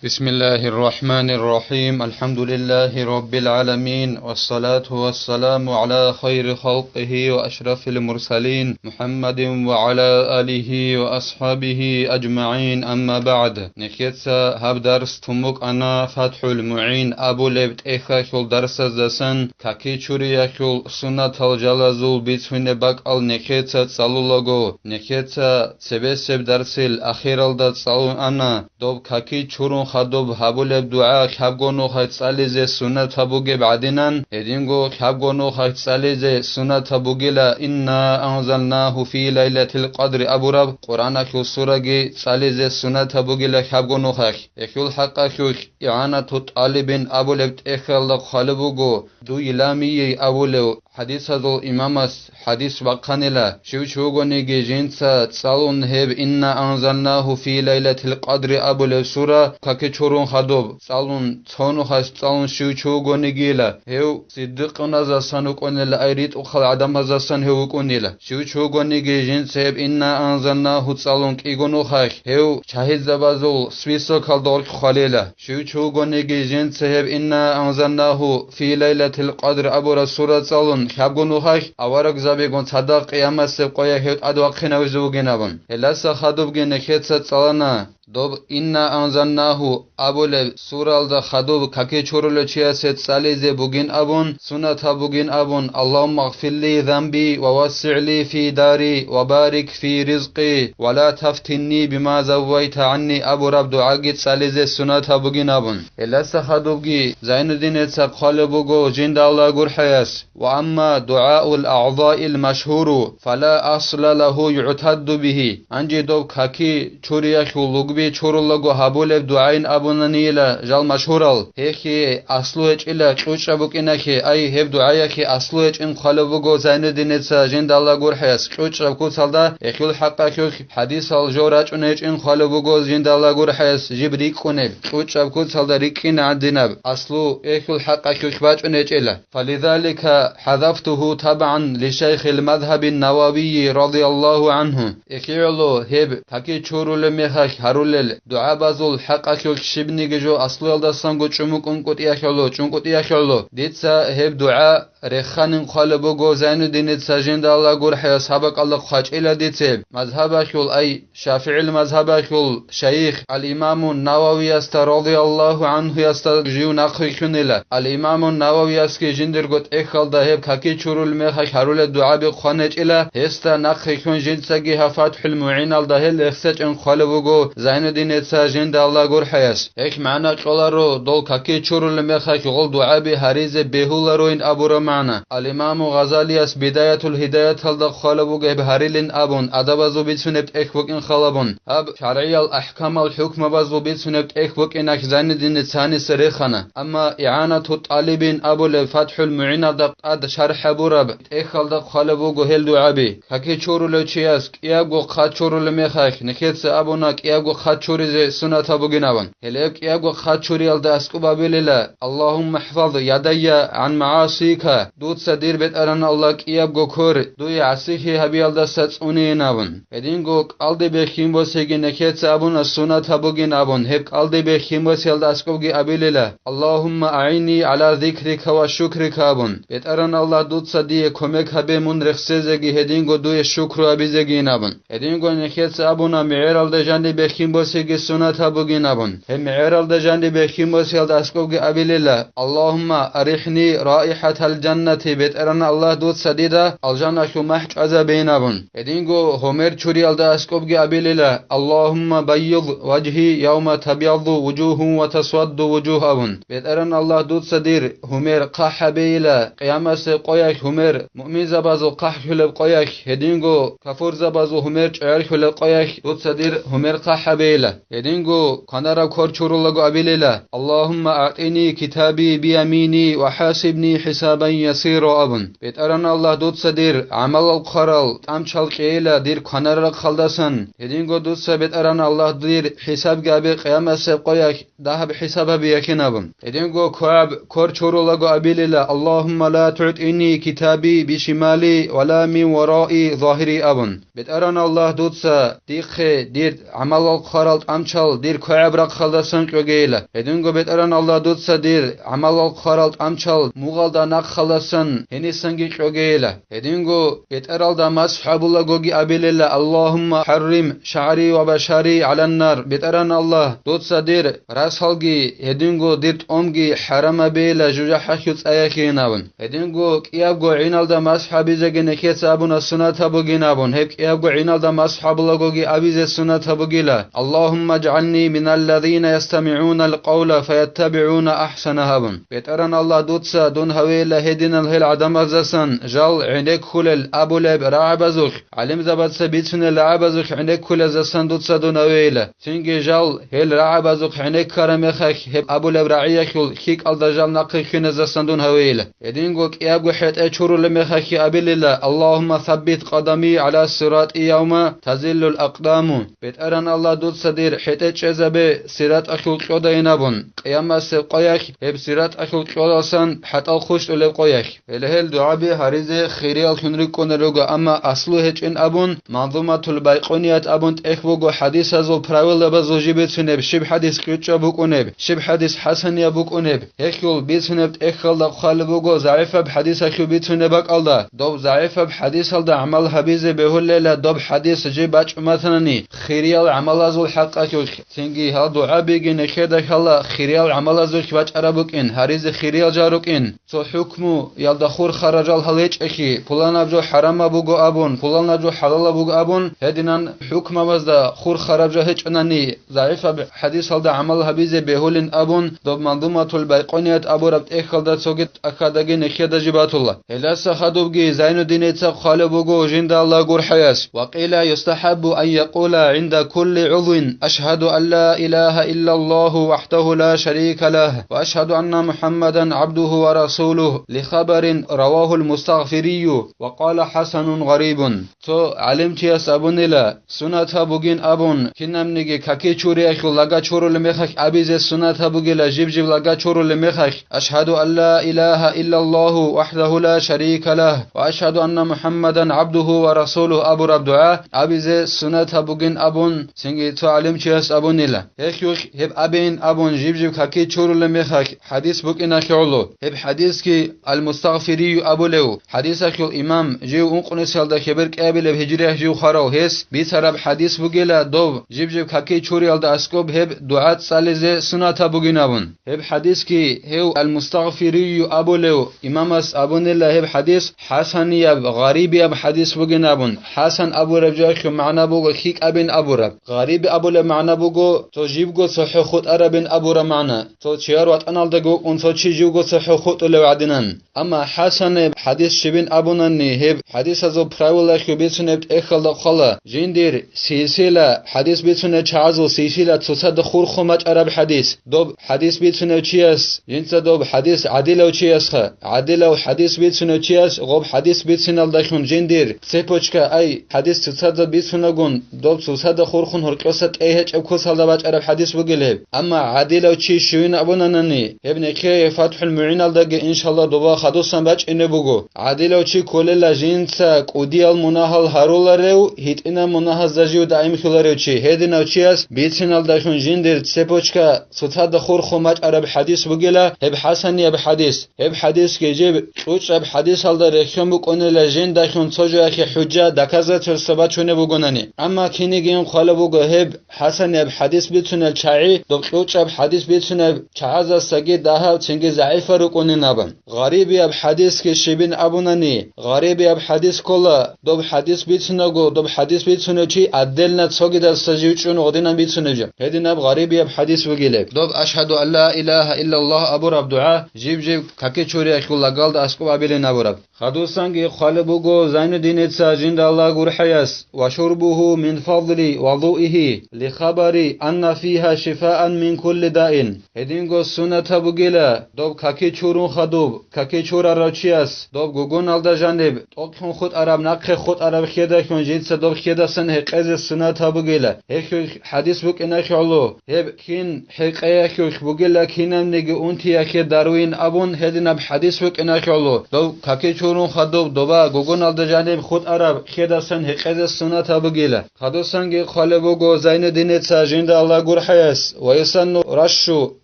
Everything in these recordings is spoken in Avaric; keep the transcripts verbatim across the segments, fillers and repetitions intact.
بسم الله الرحمن الرحيم. الحمد لله رب العالمين، والصلاة والسلام على خير خلقه وأشرف المرسلين محمد وعلى آله وأصحابه أجمعين. أما بعد. Нехеца гьаб дарс тун букӀана ФатхӀул МугӀин абулеб тӀехьалъул дарсаздасан. Каки чуриялъул суннатал жалазул бицунеб бакӀал нехеца цӀалулаго, нехеца цебесеб дарсил ахиралда цӀалун ана, доб каки чурун хадуб гьабулеб дугӀа лъабго нухалъ цӀализе суннатаб бугеб гӀадинан, гьединго лъабго нухалъ цӀализе суннатаб бугила: «Инна анзалнагьу фи лайлатил къадри» абураб Къуръаналъул сураги цӀализе суннатаб бугила лъабго нухалъ. Гьелъул хӀакъалъулъ ИгӀанату тӀалибин абулеб тӀехьалда хъвалеб буго, дуй ламийин абулев хӀадисазул имамас хӀадис бахъанила, щив чи вугониги жинца цӀалун гьеб «Инна анзалнагьу фи лайлатил къадри» абулеб сура каки чурун хадуб цӀалун, цо нухалъ цӀалун щив чи вугонигила, гьев сиддикъуназасан вукӀунила, ай ритӀухъал гӀадамаздасан гьев вукӀунила. Щив чи вугониги жинца гьеб «Инна анзалнагьу» цӀалун кӀиго нухалъ, гьев шагьидзабазул списокалда гъоркь хъвалила. Щив чи вугониги жинца гьеб «Инна анзалнагьу фи лайлатил къадр» абураб сура цӀалун лъабго нухалъ, аварагзабигун цадахъ къиямасеб къоялъ гьев тӀадвахъинавизе вугин абун. Гьелдаса хадубги нехеца цӀалана доб «Инна анзалнагьу» абулеб суралда хадуб каки чурулев чиясе цӀализе бугин абун, суннатаб бугин абун: «Аллагьумма гъфирли занби ва вассигӀли фи дари ва барик фи ризкъи ва ла тафтинни бима заввайта гӀанни» абураб дугӀаги цӀализе суннатаб бугин абун. Гьелдаса хадубги Зайнуддинеца хъвалеб буго жинда Аллагь гурхӀаяс: «Ва амма дугӀаул агъзаил машгьуру, фала асла лагьу югӀтадду бигьи». Гьанже доб каки чуриялъул лугби чурулаго гьабулеб дугӀайин абунанийила жал машгьурал, гьехие аслу гьечӀила, кьучӀаб букӀиналъе, ай, гьеб дугӀаялъе аслу гьечӀин хъвалеб буго Зайнуддинеца жинда Аллагь гурхӀаяс, кьучӀаб куцалда гьелъул хӀакъалъулъ хӀадисал жо рачӀун гьечӀин хъвалеб буго жинда Аллагь гурхӀаяс жиб рикӀкӀунеб, кьучӀаб куцалда рикӀкӀин гӀадинаб аслу гьелъул хӀакъалъулъ бачӀун гьечӀила. فلذلك حذفته تبعا لشيخ المذهب النووي رضي الله عنه. ЭхигӀоло гьеб каки чурулеб мехалъ гьарулел дугӀабазул хӀакъалъулъ щибниги жо аслуялдасанго чӀумукӀун кӀутӀиялъулъ, чӀун кӀутӀиялъулъ, дица гьеб дугӀа реханин хъвалеб буго Зайнуддиница жинда Аллагь гурхӀаяс гьаб бакӀалда хъвачӀила дица гьеб мазгьабалъул, ай, ШафигӀил мазгьабалъул шайих ал-Имаму Нававиясда радияллагьу гӀанхуясда жив нахърилълъунила. Ал-Имаму Нававиясги жиндирго тӀехьалда гьеб каки чурулеб мехалъ гьарулел дугӀаби хъван гьечӀила, гьесда нахърилълъун жинцаги гьаб ФатхӀул МугӀиналда гьел рехсечӀин хъвалеб буго Зайнуддиница жинда Аллагь гурхӀаяс. Гьелъ магӀна кьоларо, дол каки чурулеб мехалъ гъол дугӀаби гьаризе бегьулароин абураб магӀна. Ал-Имаму Гъазалияс Бидаятул Гьидаяталда хъвалеб буго гьеб гьарилин абун, адабазул бицунеб тӀехь букӀин халабун. Гьаб шаргӀиял ахӀкамал хӀукмабазул бицунеб тӀехь букӀиналъ Зайнуддиница гьаниса рехана. Амма ИгӀанату тӀалибин абулеб ФатхӀул МугӀиналда тӀад шархӀ гьабураб тӀехьалда хъвалеб буго гьел дугӀаби. Каки чурулев чияс кӀиябго хъат чурулеб мехалъ, нехеца абуна кӀиябго хъат чуризе суннатаб бугин абун. Гьелеб кӀиябго хъат чуриялда аскӀоб абилила: «Аллагьумма хӀфаз ядайя гӀан магӀасика», дуца, дир БетӀергьан Аллагь, кӀиябго квер дуе гӀасилъи гьабиялдаса цӀунейин абун. Гьединго кӀалдибе хьин босиги нехеца абуна суннатаб бугин абун, гьеб кӀалдибе хьин босиялда аскӀобги абилила: «Аллагьумма агӀинни гӀала зикрика ва шукрика», абун. БетӀергьан Аллагь, дуца дие кумек гьабе мун рехсезеги гьединго дуе шукру гьабизегийин абун. Гьединго нехеца абуна мегӀералда жанибе хьин босиги суннатаб бугин абун. Гьеб мегӀералда жанибе хьин босиялда аскӀобги абилила: «Аллагьумма арихӀни раихӀатал жаннати», БетӀергьан Аллагь, дуца дида алжаналъул махӀ чӀвазабейин абун. Гьединго гьумер чуриялда аскӀобги абилила: «Аллагьумма баййид важгьи явма табйадду вужугьун ва тасвадду вужугь», абун. БетӀергьан Аллагь, дуца дир гьумер хъахӀ гьабейила, къиямасеб къоялъ гьумер муъминзабазул хъахӀлъулеб къоялъ, гьединго кафурзабазул гьумер чӀегӀерлъулеб къоялъ дуца дир гьумер хъахӀ гьабейила. Гьединго кванараб квер чурулаго абилила: «Аллагьумма агӀтӀини китаби биямини ва хӀасибни хӀисабан ясира», абун. БетӀергьан Аллагь, дуца дир гӀамалал хъварал тӀамчал кьейила дир кванараб рахъалдасан. Гьединго дуца, БетӀергьан Аллагь, дир хӀисабги гьабе къиямасеб къоялъ дагьаб хӀисаб гьабиялъин абун. Гьединго кваб квер чурулаго абилила: «Аллагьумма ла тугӀтӀини китаби бишимали ва ла мин вараи загьри», абун. БетӀергьан Аллагь, дуца дихъе дир гӀамалал хъварал тӀамчал дир квегӀаб рахъалдасан кьогейила. Гьединго, БетӀеран Аллагь, дуца дир гӀамалал хъварал тӀамчал мугъалда нахъалдасан гьенисанги кьогейила. Гьединго бетӀералда масхӀ гьабулагоги абилела: «Аллагьумма хӀаррим шагӀри ва башари гӀаланнар», БетӀеран Аллагь, дуца дир расалги, гьединго дир тӀомги хӀарамабейила жужахӀалъул цӀаялъейин абун. Гьединго кӀиябго гӀиналда масхӀ гьабизеги нехеца абуна сунат гьабугин абун, гьеб кӀиябго гӀиналда масхӀ гьабулагоги абизе сунат гьабугила: «Аллагьумма жгӀални миналлазина ястамигӀунал къавла фаяттабигӀуна ахӀсана», гьабун. БетӀеран Аллагь, дуца дун гьавейила гьединал гьел гӀадамаздасан жал гӀенеккулел абулеб рагӀабазухъ, гӀалимзабаца бицунел рагӀабазухъ гӀенеккулездасан дуца дун гьавейила. Цинги жал гьел рагӀабазухъ гӀенеккараб мехалъ, гьеб абулеб рагӀиялъул лъикӀалда жал нахъе хьинездасан дун гьавейила. Гьединго кӀиябго хӀетӀе чурулеб мехалъги абилила: «Аллагьумма саббит къадами гӀала сиратӀи явма тазиллул акъдаму». БетӀеран Аллагь, дуца дир хӀетӀе чӀезабе сиратӀалъул кьодайин абун, къиямасеб къоялъ, гьеб сиратӀалъул кьодасан хӀатӀал хъущтӀулеб къоялъ. Гьеле гьел дугӀаби гьаризе хирияллъун рикӀкӀунел руго, амма аслу гьечӀин абун, Манзуматул Байкъуният абун тӀехь буго хӀадисазул правилабазул жиб бицунеб, щиб хӀадис кьучӀаб букӀунеб, щиб хӀадис хӀасанияб букӀунеб, гьелъул бицунеб тӀехьалда хъвалеб буго загӀипаб хӀадисалъул бицунеб бакӀалда. Доб загӀипаб хӀадисалда гӀамал гьабизе бегьулела доб хӀадис жиб бачӀун батанани, хириял гӀамалазул хӀакъалъулъ. Цинги гьал дугӀабиги нехеда лъала хириял гӀамалазулъ бачӀараб букӀин, гьаризе хириял жал рукӀин. Цо хӀукмуялда хур хараб жал гьал гьечӀелъи, пуланаб жо хӀарамаб буго абун, пуланаб жо хӀалалаб буго абун, гьединан хӀукмабазда хур хараб жо гьечӀонани, загӀипаб хӀадисалда гӀамал гьабизе бегьулин абун, доб Манзуматул Байкъуният абураб тӀехьалда цоги тӀахьадаги нехеда жиб батула. Гьелдаса хадубги Зайнуддиница хъвалеб буго жинда Аллагь гурхӀаяс: «Ва къила юстахӀаббу ан якъула гӀинда кулли гӀудвин: Ашгьаду ан ла илагьа иллаллагьу вахӀдагьу ла шарика лагь, ва ашгьаду анна МухӀаммадан гӀабдугьу ва расулугь», ли хабарин равагьул Мустагъфирию, ва къала хӀасанун гъарибун. Цо гӀалимчияс абунила, сунат гьаб бугин абун, кинабниги каки чуриялъул лага чурулеб мехалъ абизе сунат гьаб бугила, жиб-жиб лага чурулеб мехалъ: «Ашгьаду ан ла илагьа иллаллагьу вахӀдагьу ла шарика лагь ва ашгьаду анна МухӀаммадан гӀабдугьу ва расулугь», абураб дугӀа абизе сунат гьаб бугин абун, цинги цо гӀалимчияс абунила. Гьелъулъ гьеб абейин абун жиб-жиб каки чурулеб мехалъ хӀадис букӀиналъе гӀоло. Гьеб хӀадисги Ал-Мустагъфирию абулев, хӀадисалъул имам, жив ункънусиялда хебер кӀиабилеб гьижриялъ жив хварав, гьес бицараб хӀадис бугила, доб жиб-жиб каки чуриялда аскӀоб гьеб дугӀа цӀализе сунат гьаб бугин абун. Гьеб хӀадисги гьев Ал-Мустагъфирию абулев имамас абунила гьеб хӀадис хӀасанияб, гъарибияб хӀадис бугин абун. ХӀасан абураб жоялъул магӀна буго лъикӀабин абураб. Гъариб абулеб магӀна буго цо жибго цохӀо хутӀарабин абураб магӀна. Цо чияр ватӀаналдаги вукӀун цо чи живго цохӀо хутӀулев гӀадинан. Амма хӀасанаб хӀадис щибин абунани, гьеб хӀадисазул правилалъул бицунеб тӀехьалда хъвала, жиндир силсила, хӀадис бицунел чагӀазул силсила цоцазда хурхун бачӀараб хӀадис. Доб хӀадис бицунев чияс, жинца доб хӀадис гӀадилав чиясха, гӀадилав хӀадис бицунев чияс гъоб хӀадис бициналдалъун жиндир цепочка, ай, хӀадис цоцазда бицунагун, доб цоцазда хурхун гьоркьоса тӀей гьечӀеб куцалда бачӀараб хӀадис бугел гьеб. Амма гӀадилав чи щивин абунанани, гьеб нехее ФатхӀул МугӀиналдаги, иншалла, доба хадусан бачӀине буго. ГӀадилав чи кколела жинца кӀудиял мунагьал гьаруларев, гьитӀинаб мунагьазда жив даимлъуларев чи. Гьединав чияс бициналдалъун жиндир цепочка цоцазда хурхун бачӀараб хӀадис бугила, гьеб хӀасанияб хӀадис. Гьеб хӀадисги жиб кьучӀаб хӀадисалда рехьон букӀунила жиндалъун цо жоялъе хӀужа, доказательство бачунеб бугонани. Амма кинигин хъвала буго гьеб хӀасанияб хӀадис бицунел чагӀи доб кьучӀаб хӀадис бицунеб чагӀазасаги дагьаб цинги загӀипал рукӀунин абун. Гъарибияб хӀадисги щибин абунани, гъарибияб хӀадис ккола, доб хӀадис бицунаго, доб хӀадис бицунев чи отдельно цогидаса жив чӀун гъодинан бицунеб жо. Гьединаб гъарибияб хӀадис бугилеб. Доб «Ашгьаду ан ла илагьа иллаллагь» абураб дугӀа жиб-жиб каки чуриялъул лагалда аскӀоб абилин абураб. Хадусанги хъвалеб буго Зайнуддиница жинда Аллагь гурхӀаяс: «Ва шурбугьу мин фадли вадуигьи», ли хабари: «Анна фигьа шифаан мин кулли даин». Гьединго сунатаб бугила, доб каки чурун хадуб, каки чурарав чияс, доб гугуналда жаниб, тӀокӀлъун хутӀараб, нахъе хутӀараб хьедалъун жинца доб хьедасан гьекъезе сунатаб бугила. Гьелъул хӀадис букӀиналъе гӀоло, гьеб кин хӀекъеялъулъ бугила кинабниги унтиялъе дарвин абун гьединаб хӀадис букӀиналъе гӀоло, дов каки чур чурун хадуб доба гугуналда жаниб хутӀараб хедасан гьекъезе суннатаб бугила. Хадусанги хъвалеб буго Зайнуддиница жинда Аллагь гурхӀаяс: «Ва юсанну рашшу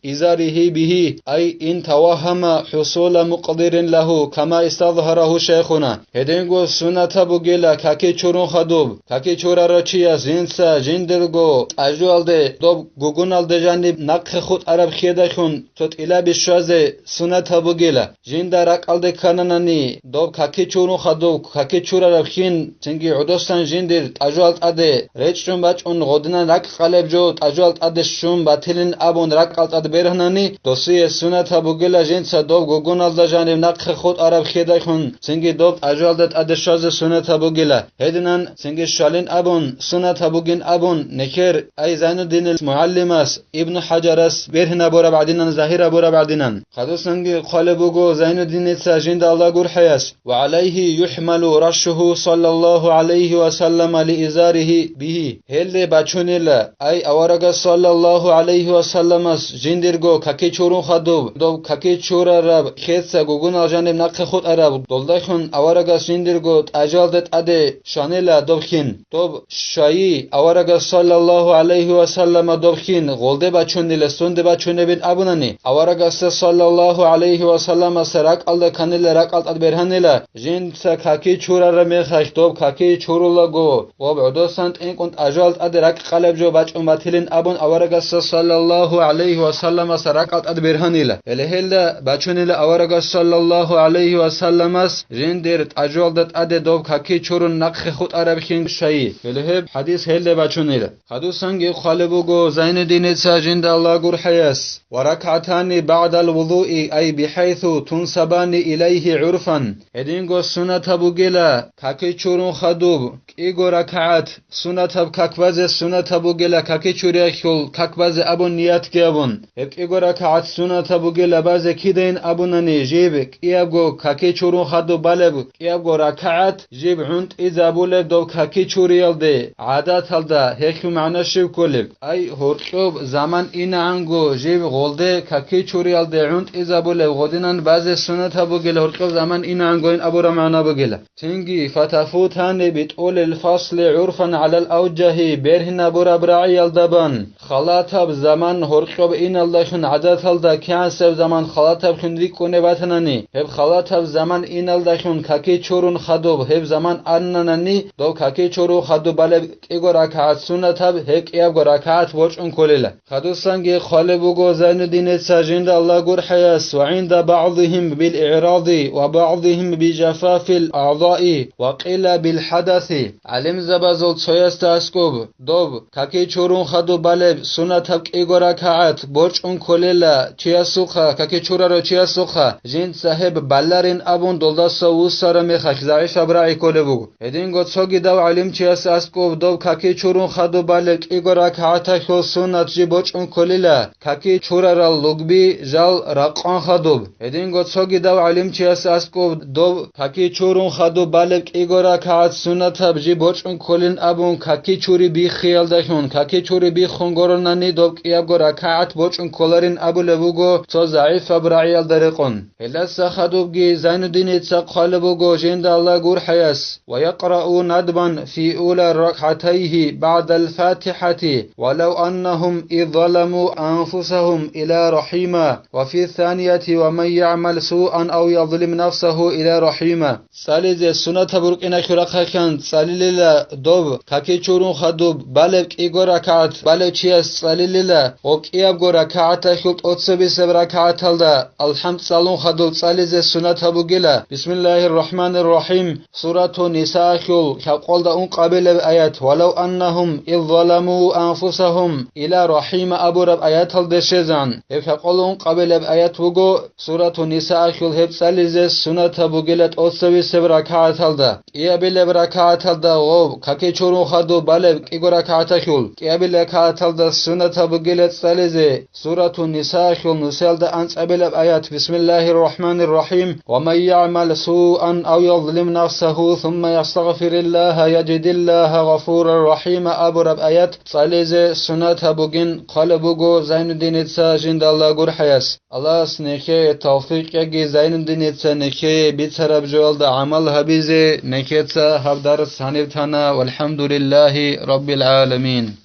изарихи бихи, ай ин тавагьама хӀусула мукъдирин лагьу, кама истазгьарагьу шайхуна». Гьединго суннатаб бугила каки чурун хадуб, каки чурарав чияс жинца жиндирго тӀажуялде доб гугуналда жаниб нахъе хутӀараб хедалъун цо тӀилаби щвазе суннатаб бугила. Жинда ракӀалде ккананани, доб каки чурун хадуб, каки чурараб хин, цинги гӀодосан жиндир тӀажуал тӀаде речӀчӀун бачӀун гъодинан ракӀ къалеб жо тӀажуал тӀаде щун батилин абун ракӀал тӀад бергьанани, досие суннатаб бугила жинца доб гугуналда жаниб нахъе хутӀараб хедайхун, цинги доб тӀажуалда тӀаде щвазе суннатаб бугила. Гьединан цинги щвалин абун суннатаб бугин абун нехер ай Зайнуддинил мугӀаллимас Ибну ХӀажарас бергьинабураб гӀадинан, загьирабураб гӀадинан. Хадусанги хъвалеб буго Зайнуддиница жинда Аллагь гурхӀаяс: «Ва гӀалайхи юхӀмалу рашшуху саллаллагьу гӀалайхи ва саллама лиизарихи бихи». Гьелде бачунила, ай аварагас саллаллагьу гӀалайхи ва салламас жиндирго каки чурун хадуб, доб каки чурараб хеца гугунал жаниб нахъе хутӀараб, долдайхун аварагас жиндирго тӀажалда тӀаде щванила доб хин. Доб щайи аварагас саллаллагьу гӀалайхи ва саллама доб хин гъолде бачунила, сунде бачунебин абунани, аварагасда саллаллагьу гӀалайхи ва салламаса ракӀалда кканила, ракӀал тӀад бергьанила, жинца каки чурараб мехалъ доб каки чурулаго, гъоб гӀодосан тӀинкӀун тӀажал тӀаде ракӀ къалеб жо бачӀун батилин абун аварагасда саллаллагьу гӀалайхи ва салламаса ракӀал тӀад бергьанила. Гьеле гьелда бачунила аварагас саллаллагьу гӀалайхи ва салламас жиндир тӀажуялда тӀаде доб каки чурун нахъе хутӀараб хин щайи. Гьеле гьеб хӀадис гьелде бачунила. Хадусанги хъвалеб буго Зайнуддиница жинда Аллагь гурхӀаяс: «Ва ракгӀатани багӀдал вузуи, ай бихӀайсу тунсабани илайхи гӀурфан». Гьединго суннатаб бугила каки чурун хадуб кӀиго ракагӀат, суннатаб как базе суннатаб бугила каки чуриялъул как базе абун ниятги абун. Гьеб кӀиго ракагӀат суннатаб бугила базе кидайин абунани, жиб кӀиябго каки чурун хадуб балеб кӀиябго ракагӀат жиб гӀунтӀизабулеб доб каки чуриялде, гӀадаталда гьелъул магӀна щиб кколеб? Ай, гьоркьоб заман инагӀанго жиб гъолде каки чуриялде гӀунтӀизабулеб гъодинан базе суннатаб бугила гьоркьоб заман инагӀангойин абураб магӀна бугила. Цинги, фатафутани битӀулил фасли гӀурфан гӀалал авжагьи, бергьинабураб рагӀиялда бан, халатаб заман гьоркьоб иналдалъун гӀадаталда кигӀансеб заман халатаблъун рикӀкӀунеб батанани, гьеб халатаб заман иналдалъун каки чурун хадуб гьеб заман аннанани, доб каки чурун хадуб балеб кӀиго ракагӀат суннатаб гьеб кӀиябго ракагӀат борчӀун кколила. Хадусанги хъвалеб буго Зайнуддиница жинда Аллагь гурхӀаяс: «Ва гӀинда багӀдихим бил игӀради ва багӀдихим би жафафил агӀзаи ва къила бил хӀадаси». ГӀалимзабазул цоясда аскӀоб доб каки чурун хадуб балеб суннатаб кӀиго ракагӀат борчӀун кколела чиясухъа, каки чурарав чиясухъа, жинца гьеб баларин абун долдаса вуссараб мехалъ загӀипаб рагӀи кколеб буго. Гьединго цогидав гӀалимчияс аскӀоб доб каки чурун хадуб балеб кӀиго ракагӀаталъул суннат жиб борчӀун кколила, каки чурарал лугби жал ракъван хадуб. Гьединго цогидав гӀалимчияс аскӀоб доб каки чурун хадуб балеб кӀиго ракагӀат суннатаб жиб борчӀун кколин абун каки чури биххиялдалъун, каки чури биххун горонани доб кӀиябго ракагӀат борчӀун кколарин абулеб буго цо загӀипаб рагӀиялда рекъон. Гьелдаса хадубги Зайнуддиница хъвалеб буго жинда Аллагь гурхӀаяс: «Ва якърау надбан фи ула ракгӀатайхи багӀдал фатихӀати, валав аннахум ид заламу анфусахум ила рахима, ва фи санияти ва ман ягӀмал суан ав язлим нафсаху ила рахима». ЦӀализе суннатаб рукӀиналъул рахъалъан цӀалилила доб каки чурун хадуб балеб кӀиго ракагӀат балев чияс цӀалилила, гъоб кӀиябго ракагӀаталъул тӀоцебисеб ракагӀаталда алхӀамд цӀалун хадуб цӀализе суннатаб бугила: «Бисмиллагьир рахӀманир рахӀим», Сурату Нисаахъул хӀакъалда ункъабилеб аят: «Валав аннахум ил заламу анфусахум ила рахима» абураб аяталде щвезан. Гьеб хӀакъалда ункъабилеб аят буго, Сурату Нисаахъул гьеб цӀализе суннатаб бугила тӀоцевисеб ракагӀаталда. КӀиабилеб ракагӀаталда гъоб, каки чурун хадуб балеб кӀиго ракагӀаталъул, кӀиабилеб ракагӀаталда суннатаб бугила цӀализе Сурату Нисаахъул нусиялда анцӀабилеб аят: «Бисмиллагьир рахӀманир рахӀим. Ва ман ягӀмал суан ав язлим нафсаху, сумма ястагъфириллагьа, яжидиллагьа гъафурар рахӀима» абураб аят цӀализе суннатаб бугин хъвалеб буго Зайнуддиница жинда Аллагь гурхӀаяс. Аллагьас нехее тавфикъ яги Зайнуддиница нехее бицараб жоялда гӀамал гьабизе. Нехеца гьаб дарс гьаниб тана. ВалхӀамдулиллагьи раббил гӀаламин.